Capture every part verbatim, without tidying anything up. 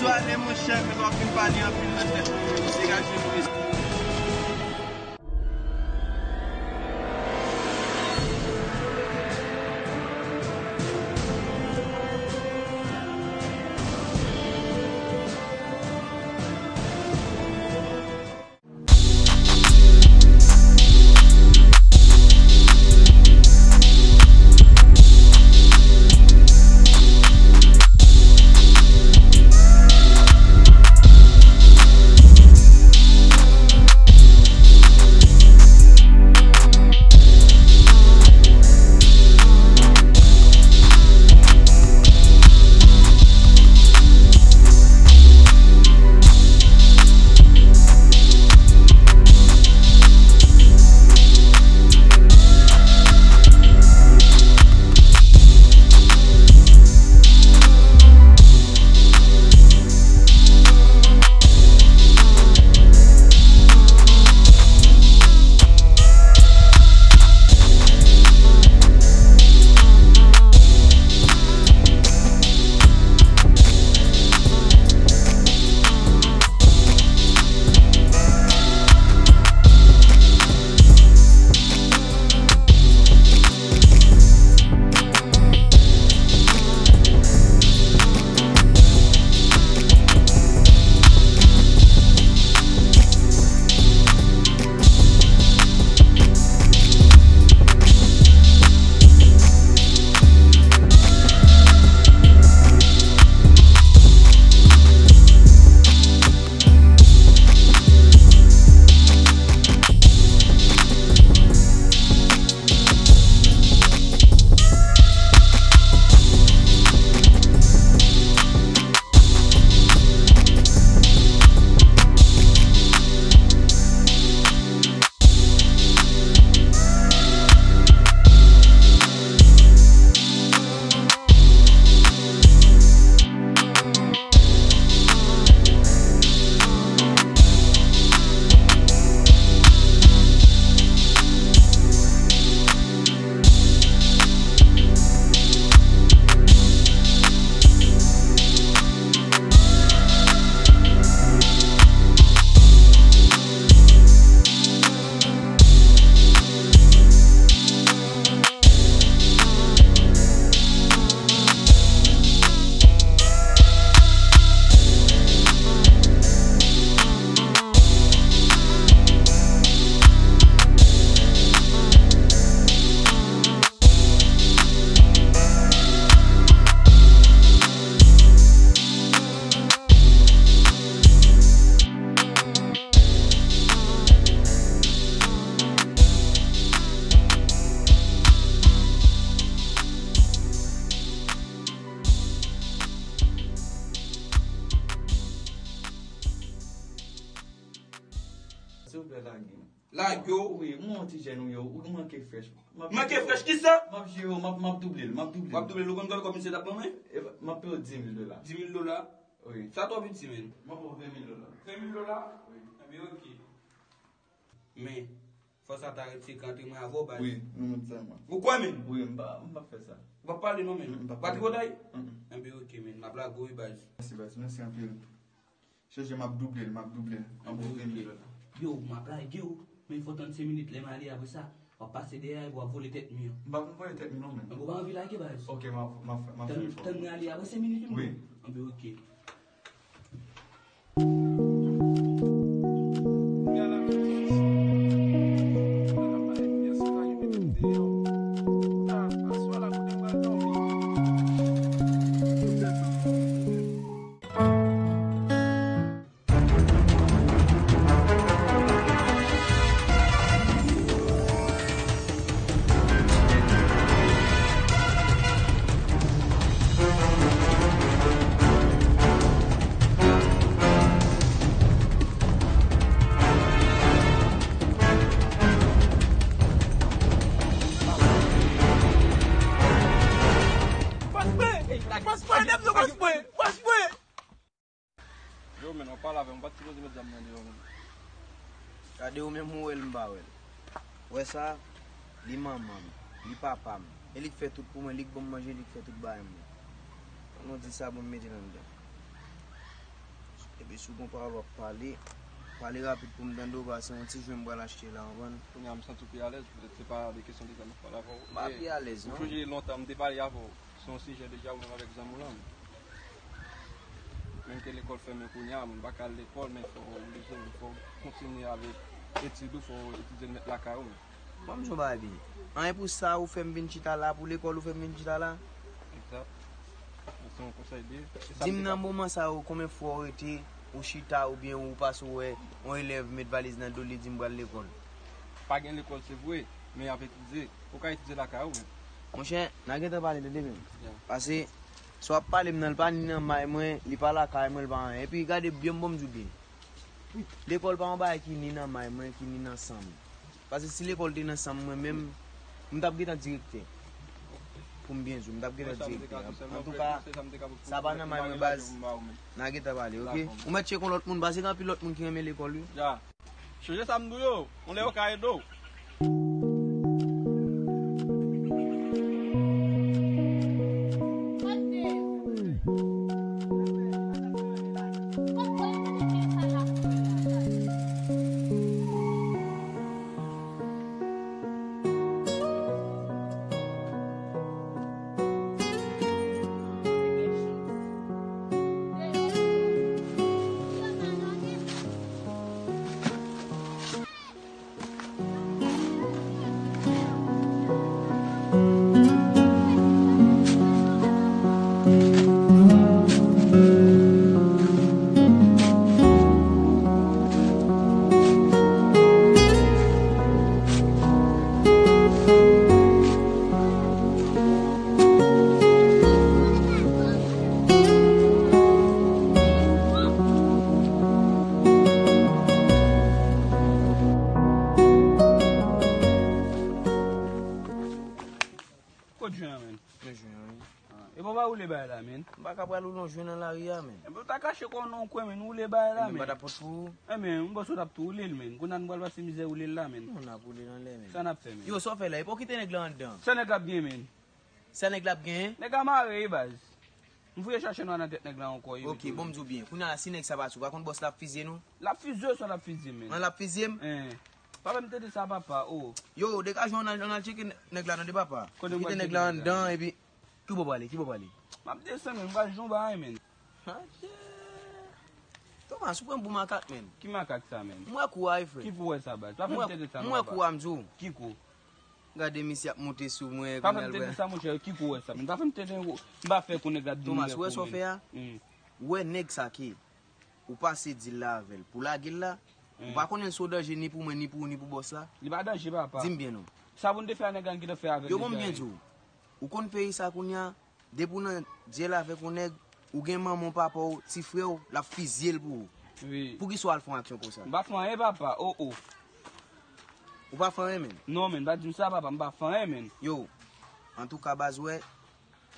Pale, monchè, men w ap vin pale anpil nan tèt mwen, degaje nou, mesye. Silvouplè, lage m. Lage w? Wi, m wè yon ti jèn ou ye, ou manke frèch. M ap Manke frèch kisa? M ap jere w, m ap, m ap double l, m ap double l. W ap double l, ou konn kòb misye t ap ban mwen? E, m ap peye w dis mil dola. Dis mil dola? Wi. Sa twò piti, menn. M ap ba w ven mil dola. Ven mil dola? Wi. Enben, oke. Men, fò sa ta ret sekrè ant mwen avè w, baz. Wi, nou menm sèlman. Ou kwè, menn? Wi, m pa, m p ap fè sa. Ou p ap pale non, menn? Mm, m p ap pale. Ou pa tripotay? Mm, mm. Enben, oke, menn. M ap lage w, wi, baz. Mèsi, baz. Mèsi anpil. Chèche, m ap double l, m ap double l. M ap double l. Yo, m ap lage w, men fò w tann senk minit, lè m ale apre sa, w ap pase dèyè a epi w ap vole tèt mi an. M p ap voye tèt mi non, menn. Enben, ou pa anvi lage, baz? Oke, m ap, m ap, m ap fè l. Tann, tann mwen ale apre senk minit, wi. Enben, oke. Fòs mwen! Fòs mwen! Fòs mwen! Fòs mwen! Yo, men, w ap pale avè m, ou pa t sipoze met zam nan deyò, men. Gade ou menm ou wè l, m pa wè l. Ou wè sa? Li manman m, li papa m. E li k fè tout pou mwen, li k ban m manje, li k fè tout bagay mwen. Fòk nou di sa, bon, m mete l anndan. Si w gon pawòl w ap pale, pale rapid pou m tande w, paske se yon ti jwe m pral achte la, w konprann? Kounye a m santi w pi alèz, petèt se pa de kesyon de sa m ap pale avè w. M pa pi alèz, non. Ou sonje lontan m te pale avè w sou yon sijè deja, ou menm avèk zanmi w lan. Menm ke lekòl fèmen kounye a, moun pa ka al lekòl, men fò w leve, fò w kontinye avèk etid ou, fò w etidye l mèt lakay ou. Ban m di w yon bagay byen. Anyen pou sa ou fè m vin chita la, pou lekòl ou fè m vin chita la? Egzat. Se yon konsèy byen. Di m nan moman sa yo, konbyen fwa w rete, ou chita oubyen ou pase w wè yon elèv met valiz nan do l, li di m pral lekòl? Pa gen lekòl, se vre, men y ap etidye. Ou ka etidye lakay ou menm. Monchè, n a gentan pale, tande menm. Ya. Pase, sa w ap pale m nan, li pa ni nan may mwen, li pa lakay mwen, li pa anyen. Epi gade byen, ban m di w byen. Lekòl pa yon bagay ki ni nan may mwen, ki ni nan san m. Paske si lekòl te nan san m mwen menm, m t ap gentan direktè. Pou m byen di w, m t ap gentan direktè. Antouka, sa pa nan may mwen, baz. N a gentan pale, oke? Ou mèt tcheke yon lòt moun, paske gen anpil lòt moun ki renmen lekòl, wi. Ya. Chanje sa m di w yo, yon lè yo ka ede w. Kot jwen an, menn? Men jwen an, wi. Ah, e bon, pa woule bagay la, menn. M pa ka pral woule yon jwen nan lari a, menn. Enben, w ta kache kò w nan yon kwen, menn, woule bagay la, menn. Enben, m pa t ap pot pou ou. Enben, m panse w t ap tou woule l, menn. Kounye a nou pral pase mizè woule l la, menn. Non, n ap woule l anlè, menn. Sa n ap fè, menn? Yo, sa w fè la? Epa w kite nèg la anndan? Sa nèg la ap genyen, menn? Sa nèg la ap genyen? Nèg la mare, wi, baz. M fouye chache nwa nan tèt nèg la ankò, wi. Ok, bon, m di w byen. Kounye a la, si nèg sa pati, ou pa konn bòs la ap fizye nou? L ap fizye w, sa l ap fizye m, menn. An, l ap fizye m? Hein. Pa fè m tete sa, papa, o. Yo, degaje w, ann al, ann al tcheke nèg la, tande, papa. Kote m pral tcheke nèg la? Kite nèg la anndan, epi ki bò w prale, ki bò w prale? M ap desann, menn, m pral jwenn yon bagay, menn. Adje. Thomas, ou pran m pou makak, menn. Ki makak sa, menn? M wè kou a, wi, frè. Ki kou w wè sa, baz? Pa fè m tete sa, non, papa. M wè kou a, m di w. Ki kou? Gade misye ap monte sou mwen, kounye a l wè. Pa fè m tete sa, monchè, ki kou w wè sa, menn? Pa fè m tete, m pa fè kou nèg la ap di m lè kou, menn. Thomas, ou wè sa w fè a? Hmm. Ou wè nèg sa ke ou pase dil la avè l pou lage l la, ou pa konnen l se yon danje ni pou mwen, ni pou ou, ni pou bòs la? Li pa danje, papa. Di m byen non. Sa pou n te fè a, nèg la gentan fè avè l deja. Yo, ban m byen di w. Ou konn peyi sa kounye a, depi w nan dyèl avèk yon nèg, ou gen manman w, papa w, ti frè w, l ap fizye l pou ou. Wi. Poukisa w al fè yon aksyon konsa? M pa fè anyen, papa. O, o. Ou pa fè anyen, menn? Non, menn, pa di m sa, papa. M pa fè anyen, menn. Yo, antouka, baz, wè,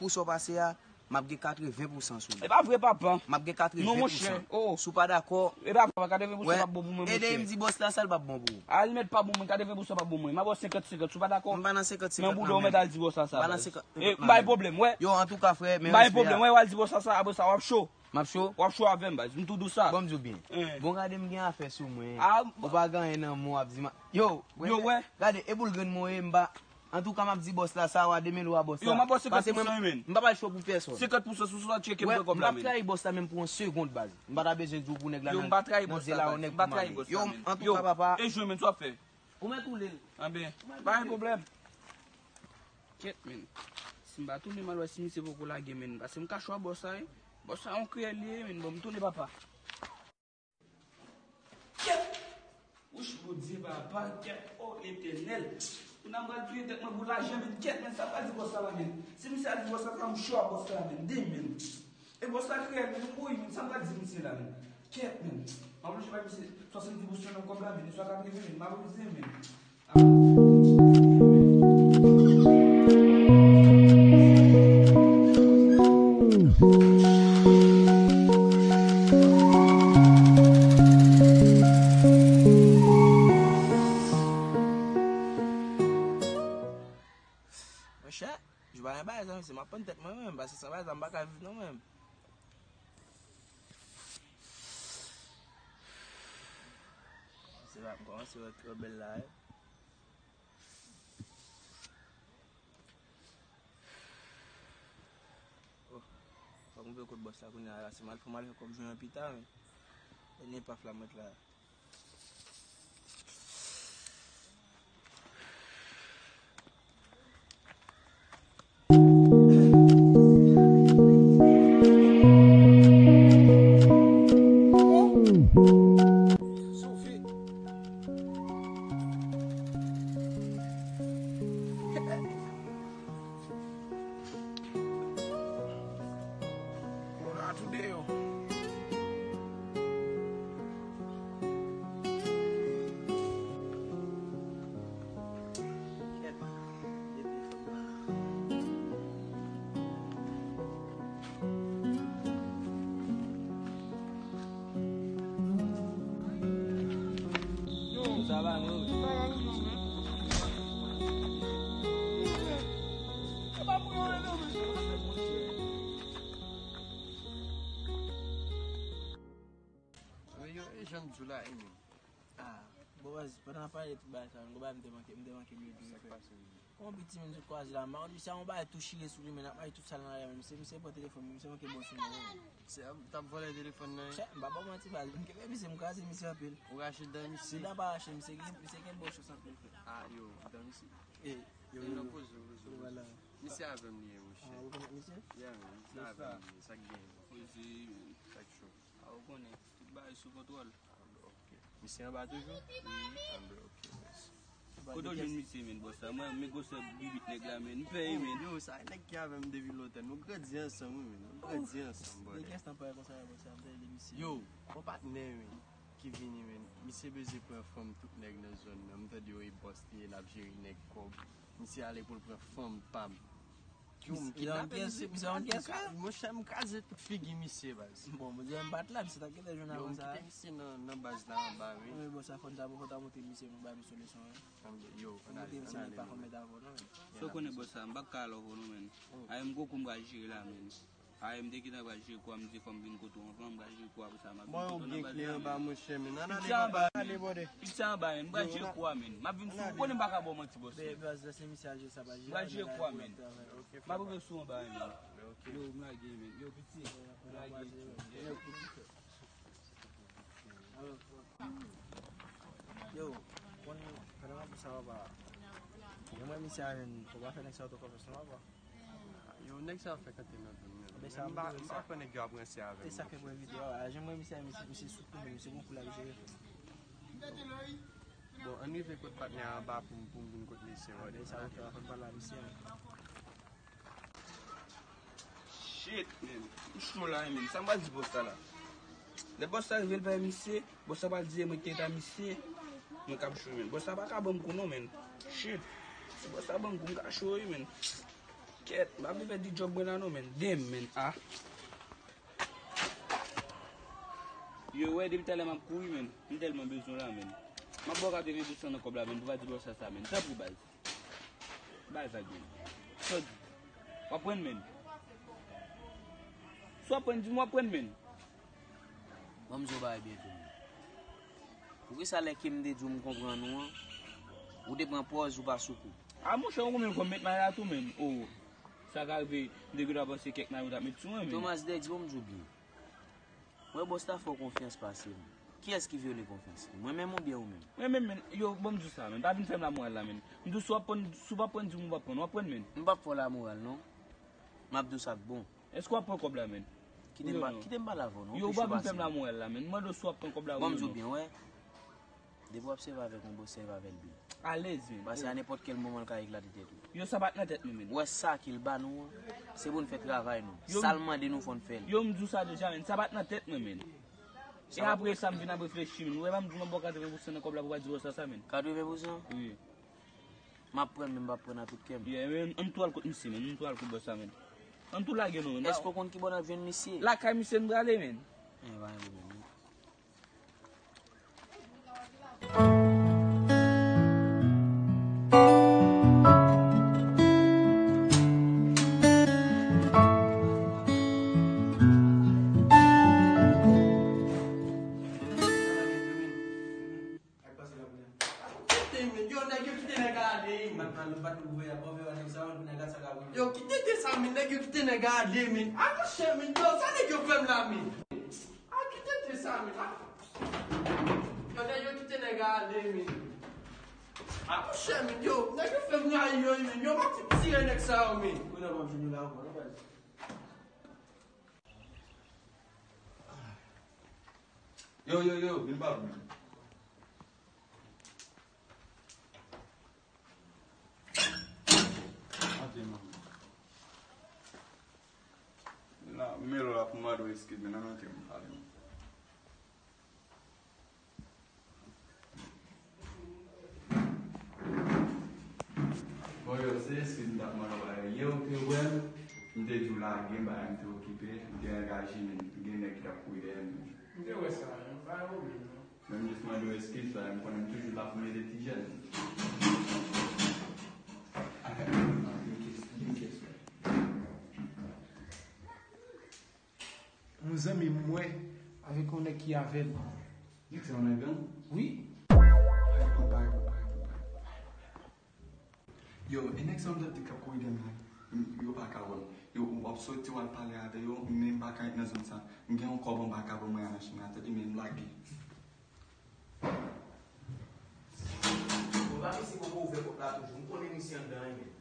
pou sa w pase a, m ap gen katreven pousan sou li. E pa vre, papa. M ap gen katreven pousan. Non, monchè. O. Si w pa dakò. E pa vre, papa, katreven pousan p ap bon pou mwen, monchè. Ede m di bòs la sa l p ap bon pou ou. Alimèt pa bon, mwen, katreven pousan p ap bon mwen. M ap ba w senkant senkant, si w pa dakò. M pa nan senkant senkant, non, menn. Men boudon, mèt al di bòs la sa, baz. M pa nan senkant senkant, non, menn. E, m bay pwoblèm, wè. Yo, antouka, frè, men respè a. M bay pwoblèm, wè, w al di bòs la sa, apre sa, w ap cho. M ap cho? W ap cho avè m, baz. M tou di w sa. Bon, m di w byen. Hein. Bon, gade m gen afè sou mwen. Ah, ou pa gen anyen nan men w ap di m a, yo, yo, wè. Gade, e boul grenn mwen w ye, m pa, antouka, m ap di bòs la sa, w a demele w a bòs la. Yo, m ap ba w senkant pousan, wi, menn. Paske mwen, m pa pral cho pou pèsonn. Senkant pousan, sou sa w tcheke m pran kòb la, menn. Wè, m p ap trayi bòs la menm pou yon segonn, baz. M pa ta bezwen di w pou nèg la nan, nan dyèl la, yon nèg pou m ale. Yo, antouka, papa. E jwenn, menn, sa w ap fè? Ou mèt woule l. Anben, pa gen pwoblèm. Kèt, menn. Si m pa tounen, m al wè si misye poko lage, menn. Paske m ka cho a bòs la, wi. Bòs la yon kriyèl li ye, menn. Bon, m tounen, papa. Kèt! Wouch, Bondye, papa, kèt, o Letènèl. Moun nan pral touye tèt mwen pou lajan, menn. Kèt, menn, sa pral di bòs la la, menn. Si misye al di bòs la sa, m cho a bòs la, menn. Di m, menn. E bòs la kriyèl, menn, woy, menn, sa m pral di misye la, menn. Kèt, menn. M ap oblije bay misye swasanndis pousan nan kòb la, menn, e swa katreven, menn, m ap oblije, menn. Monchè, jou pa gen bagay sa, mesye, m ap pann tèt mwen menm, paske san bagay sa, m pa ka viv non menm. M kòmanse wè trè bèl la, wi. Oh, fòk m veye kot bòs la kounye a la, si m al fè, m al fè kòb jwenn an pita, men. Dènye paf la m ret la. Yo, e jan m di w la, e menm. Ah, bon, baz, pandan n ap pale tout bagay sa, yon bagay m te manke, m te manke bliye di w, frè. Yon piti moun sot kwaze la, m pa konn, misye a yon bagay tou chire sou li, men ap mache tout sal nan lari a, men misye, misye pran telefòn mwen, misye manke bon sou mwen, wi. Misye t ap vòlè telefòn nan, wi. Chè, m pa ba w manti, baz, m kenbe misye, m kraze misye anpil. Ou rache dan misye? Non, m pa rache, misye gen, misye gen bon chans anpil, frè. Ah, yo, dan misye. E, yo, yo, yo. Poze w, poze w, poze w. Misye avè m li ye, monchè. Ah, ou konn misye? Yeah, man, misye avè m li ye, sa k genyen? Poze, man. Sa k cho? Ah, ou konnen, tout bagay sou kontwòl. Ah, bon, ok. Misye anba toujou? Wi. Ah, bon, ok, mèsi. Kote w jwenn misye, menn, bòs la? Mwen, men gwosè bibit nèg la, menn. M pè, menn. Yo, sa e nèg ki avè m depi lontan. Nou grandi ansanm, wi, menn. Nou grandi ansanm, brother. Depi kiyès tan parèy konsa, bòs la, m tande misye. Yo, yon patnè, menn, ki vini, menn. Misye bezwen pran fanm tout nèg nan zòn nan. M tande yo e bòs li ye, l ap jere nèg kòb. Misye ale pou l pran fanm pa m. Yo, m kidnape misye. Misye yon kidnapè, monchè, m kraze tout figi misye, baz. Bon, m di m pa t la, misye t ap gentan jwenn avan sa. Yo, m kite misye nan, nan baz la anba, wi. Wi, bon, sa fò n ta, fò n ta montre misye, nou ba misye leson, wi. Ann, yo, ann ale, ann ale, non. Sa w konnen, bòs la, m p ap ka al avè w non, menn. Ay, m gwo kou m pral jere la, menn. Ay, m te gentan pral jere kou a, m di fò m vin kote w anvan, m pral jere kou a, apre sa, m ap vin kote w nan baz la, menn. Mwen, yon gen kliyan ba monchè, menn. Ann ale, ann ale. Piti anba, menn. M pral jere kou a, menn. M ap vin sou ou, konnen m pa ka ba w manti, bòs. Baz la, se misye al jere sa, pa jere. M pral jere kou a, menn. M ap rive sou anba, menn. Yo, m lage, menn. Yo, piti. M lage. Yo, konn, pandan m ap di sa, papa. Yo, mwen, misye a, menn, fò w pa fè nèg sa yo twò konfyans non, papa. Yo, nèg sa yo fè kante nan zòn nan. M pa, m pa kwè nèg yo ap ranse avè m. Se sa k fè mwen envite w. A, jan mwen, misye, misye, misye sou kou, misye gon kou l ap jere. Bon, ann rive kot patnè a anba pou m, pou m vin kot mesye, brother. Sa yo fè, fò n pale a misye, menn. Shit, menn. M cho la, menn. Sa m pral di bòs la la? Lè bòs la rive, l pa wè misye, bòs la pral di se mwen ki te ta misye. Mwen k ap cho, menn. Bòs la pa ka ban m kou non, menn. Shit. Si bòs la ban m kou, m ka cho wi, menn. Kèt, m pa vle pèdi djòb mwen la non, menn. Damn, menn. Ah. Yo, wè, depi talè m ap kouri, menn. M tèlman bezwen w la, menn. M ap ba w katreven pousan nan kòb la, menn, pou pa di bòs la sa, menn. Tanpri, baz. Bay vag, menn. Sa w di? W ap pran, menn. Si w ap pran, di m w ap pran, menn. Ban m di w bagay byen tou, menn. Poukisa lè ke m te di w m konprann ou an, ou te pran pòz ou pa sou kou? A, monchè, ou konn menm kòm met may la tou, menn. O, sa ka rive, m te gentan panse kèk may ou t ap met sou mwen, menn. Thomas Dèdi, ban m di w byen. Mwen, bòs la fè w konfyans pase m. Kiyès ki vyole konfyans li? Mwen menm oubyen ou menm? Mwen menm, menn. Yo, ban m di w sa, menn. Pa vin fè m lamoral la, menn. M di w si w ap pran, si w p ap pran, di m ou p ap pran. W ap pran, menn. M p ap fè w lamoral, non. M ap di w sa k bon. Èske w ap pran kòb la, menn? Kite m pa, kite m pale avè w, non. Yo, ou pa vin fè m lamoral la, menn. M mande w si w ap pran kòb la, wi ou non. Ban m di w byen, wè. Depi w ap sèvi avèk yon bòs, sèvi avè l byen. Alèz, menn. Paske a nenpòt kèl moman, l ka eklate tèt ou. Yo, sa pa t nan tèt mwen, menn. Ou wè sa ke l ba nou an, se pou n fè travay nou. Sa l mande nou, fò n fè l. Yo, m di w sa deja, menn. Sa pa t nan tèt mwen, menn. E apre sa, m vin ap reflechi, menn. Ou wè, pa m di w m ap ba w katreven pousan nan kòb la pou w pa di bòs la sa, menn. Katreven pousan? Wi. M ap pran, men m p ap pran a tout kè m. Yeah, men, ann tou al kot misye, men. Ann tou al kot bòs la, men. Ann tou lage non, men. Èske w konn kibò n ap jwenn misye? Lakay misye n prale, men. Eh, pa gen pwoblèm, men. Yo, kite de sa, men nèg yo kite nèg a ale, men. A, monchè, men, yo, sa nèg yo fè m la, men. A, kite de sa, men. A. Yo, nèg yo kite nèg a ale, men. A, monchè, men, yo, nèg yo fè m rayi yo, men. Yo, m ap tire nèg sa yo, men. Kounye a, m ap jwenn yo la ankò, non, baz. Yo, yo, yo, vin pa vin. Ate, manman. La, Melo la pou mande w eskiz, men nan mete m pale. Bon, yo, se eskiz m t ap mande w la. Yè, ou te wè m, m te di w lage m, bagay m te okipe, m te angaje, men gen nèg ki t ap kouri dèyè m. M te wè sa, men pa yon pwoblèm, non. Men m jis mande w eskiz, bagay m konnen m toujou la pou m ede ti jèn. Yon kesyon, yon kesyon. Yon zanmi m wè avèk yon nèg ki avè l. Nèg sa yon nèg gang? Wi. Pa reponn, pa reponn, pa reponn, pa reponn. Yo, e nèg sa yo m tande k ap kouri dèyè m la, yo pa ka wè m. Yo, w ap soti, w al pale avè yo, men m pa ka ret nan zòn sa. M gen yon kòb anba kab an mwen a nan chèn la, tande, men m lage. Bon, pa misye poko ouvè pòt la toujou. M konnen misye anndan, wi, men.